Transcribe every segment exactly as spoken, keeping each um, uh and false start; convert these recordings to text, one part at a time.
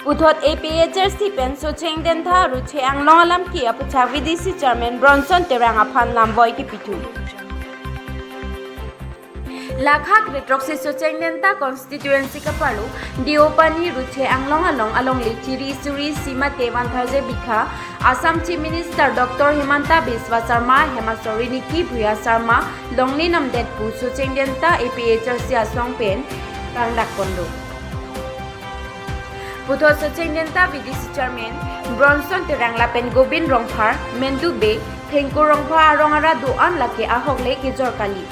Puthot A P H L C pen Socheng Denta Ruche Anglong alam ke aputhak V D C Chairman Bronson Terang aphan lamvoi kepithu. Lakha kre-throksi Socheng Denta constituency kaparlo Deopani Ruche Anglong along alongle chiri suri sima te van tharje bikha Assam Chief Minister Doctor Himanta Biswa Sarma, Hemashwari Niki Bhuya Sarma longle namdet pu Socheng Denta A P H L C asong pen pangdak ponlo. Puthot Socheng Denta V D C Chairman Bronson Terang lapen Gobin Rongphar, Mendu Bey, Thengkur Rongphar arong ara do-an lake ahok le kejor kali.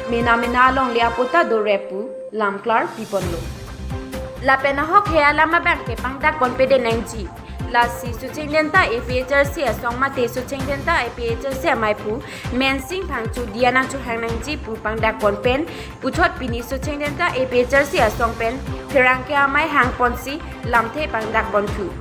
Mena mena alongle apota do rep pu lamklar piponlo. Lapen ahok he alam abang ke pangdak ponpe de nangji. Lasi Socheng Denta A P H L C asong mate Socheng Denta A P H L C amei pu Mensing Phangcho diya nangchohang nangji pu pangdak pon pen puthot pini Socheng Denta A P H L C asong pen pherangke amei hang ponsi lamthe pangdak ponthu.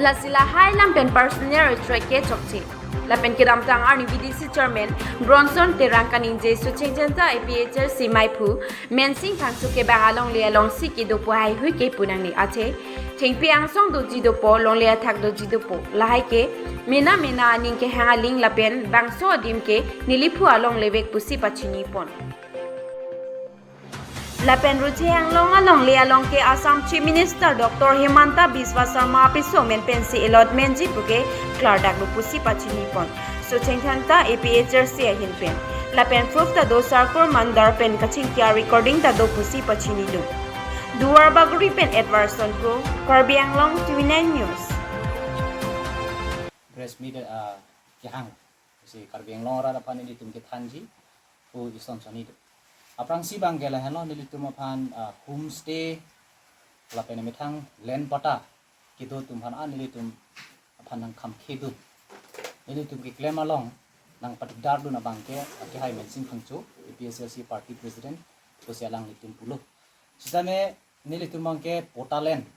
Lasi lahai alam pen personal attack ke chokche. Lapen kedamtang arni V D C Chairman Bronson Terang kaningje Socheng Denta A P H L C mei pu Mensing Phangcho ke bang alongle alongsi kedopo haihui ke pu nangne athe thengpi angsong doji dopo, longle athak doji dopo. Lahai ke mena mena aning kehang aling lapen bangso adim ke neliphu alongle vek pusi pachini pon. Lapen Ruche Anglong alongle along ke Assam Chief Minister Doctor Himanta Biswa Sarma apiso amen pensi allotment ji pu ke klardaklo pusi pachini pon Socheng Denta A P H L C ahin pen. Lapen proof ta do Sarkur Mandar pen kachingki a-recording ta do pusi pachini do. Duar Bagori pen Edwardson Kro, Karbi Anglong T V nine News. Press meet uh, kehang si Karbi Anglong arat aphan nelitum kethanji pu ison soni do. Aphrangsi abang ke lahenlo nelitum aphan uh, homestay lapen methang land patta kedo atum aphan an nelitum aphan nangkham kedo. Nelitum keklem along nangpatikdar dun abang ke akehai Mensing Phangcho, A P H L C party president, pusi alanglitum pulo. Sitame nelitum abang ke patta land,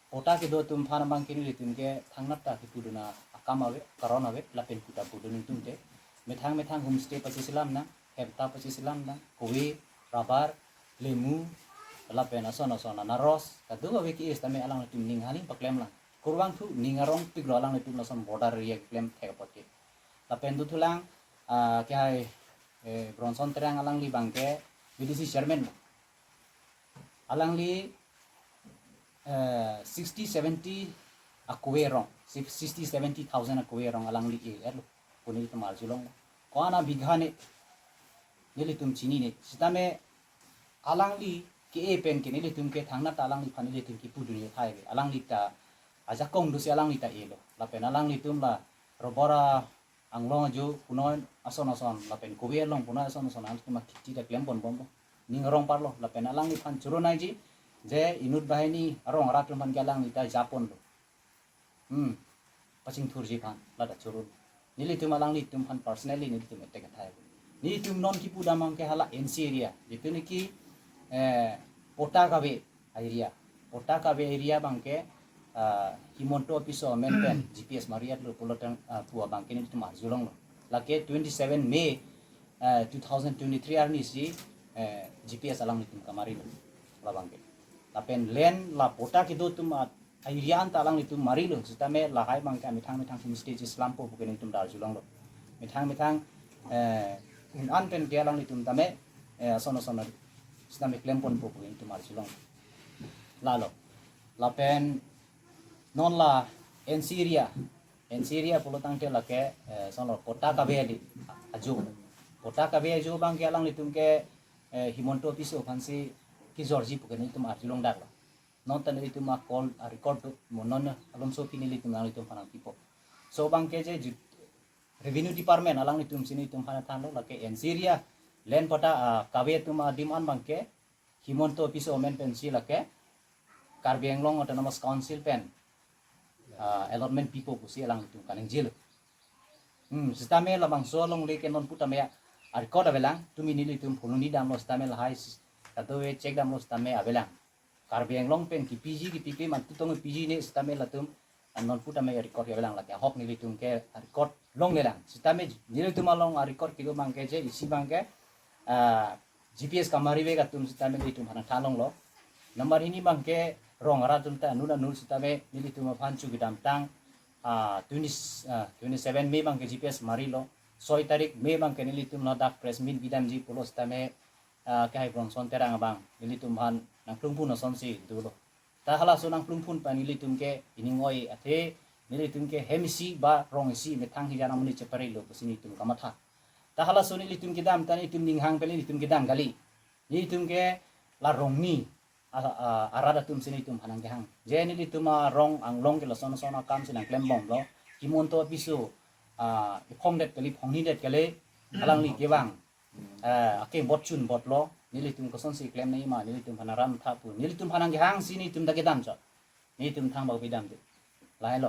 patta kedo atum aphan abang ke nelitum ke thangnat ta kepu dun akam ave, karon ave, lapen pu ta pu dun nelitum te. Methang methang homestay pachiselam nang, hem ta pachiselam nang, kove, rubber, lemu, lapen ason ason anaros, kadokave ke-e sitame alanglitum ning aling paklem lang. Kurvangthu ning arongpiklo alanglitum lason border area keklem thek apot ke. Lapen dothulang, ah, kehai, eh, Bronson Terang alangli abang ke V D C chairman lo. Alangli, eh, sixty seventy akove arong, sixty seventy thousand akove arong alangli e-etlo pu nelitum arjulonglo. Ko-an abigha ne nelitum chinine. Sitame alangli ke-e pen ke nelitum ke thangnat ta alangliphan nelitum kepu dun athai ave. Alangli ta ajakong dosi alangli ta elo. Lapen alanglitum la rubber anglong ajo punoi ason ason lapen kove along punoi ason ason alanglitum akheti ta klem ponbomlo. Ning arong parlo lapen alangliphan choro nangji je inut banghini arong arat atum aphan ke alangli ta japonlo. Hmm. Pachingthurji aphan lata choro. Nelitum alanglitum aphan personally nelitum attack athai. Nelitum non kepu dam abang ke hala N C area. Jitu niki, eh, patta kave area. Patta kave area abang ke, ah, Himanta Biswa amen pen G P S mari-etlo pulo tang, ah, pu abang ke nelitum arjulonglo. Lake twenty seven May, ah, two thousand twenty-three arni si, eh, G P S alanglitum kamarilo. Labang ke. Lapen land la patta kedo atum a area an ta alanglitum marilo, sitame lahai abang ke amethang methang homestay chislampo pu ke nelitum ta arjulonglo. Methang methang, eh, un-an pen ke alanglitum tame, eh, ason ason sitame klem ponpo pu ke nelitum arjulong. Lalo. Lapen non la N C area, N C area pulo tangte lake, eh, sonlo patta kave ajo. Patta kave ajo abang ke alanglitum ke, eh, Himanta Biswa aphansi kejorji pu ke nelitum arjulongdaklo. Non ta nelitum a-call a-record do, mo non alomso aphi nelitum nanglitum aphan nangpipo. So abang ke je ju-, revenue department alanglitum si nelitum aphan thanlo lake N C area land patta, ah, kave atum adim an abang ke Himanta Biswa amen pensi lake Karbi Anglong Autonomous Council pen, ah, allotment pipo pusi alanglitum kaningjelo. Hmm, sitame labangso alongle ke non pu tame a-record avelang, tumi nelitum phononi damlo sitame lahai si-, kadokave check damlo sitame avelang. Karbi Anglong pen kepiji kepipe man tutong piji ne sitame latum, ah, non pu tame record ke avelang lake ahok nelitum ke record longlelang. Sitame nelitum along a-record kedo abang ke je isi abang ke, ah, G P S kamari vek atum sitame nelitum aphan thanlonglo. Number hini abang ke rong arat atum ta anun anun sitame nelitum aphan chu kedamtang, ah, twenty, ah, twenty-seven May abangke G P S marilo, soi tarik May abangke nelitum ladak press meet bidamji pulo sitame, ah, kehai Bronson Terang abang nelitum aphan nangklungpon asonsi dolo. Ta halaso nangklungpon pen nelitum ke ining oi athe nelitum ke hem isi ba rong isi methang hijan amonit cheparilo pusi nelitum kamatha. Ta halaso nelitum kedam ta nelitum ninghang pen nelitum kedam kali. Nelitum ke la rongni a, a, arat atum si nelitum aphan nangkehang. Je nelitum arong anglong ke lason lason akam si nangklembomlo. Himanta piso, ah, iphongdet kali, phongnidet kali, alangli kevang, eh, ake bot chun botlo, nelitum kosonsi klem nangji ma, nelitum aphan aram tha pu, nelitum aphan nangkehang si nelitum ta kedam chot. Nelitum thangbak bidam de. Lahelo.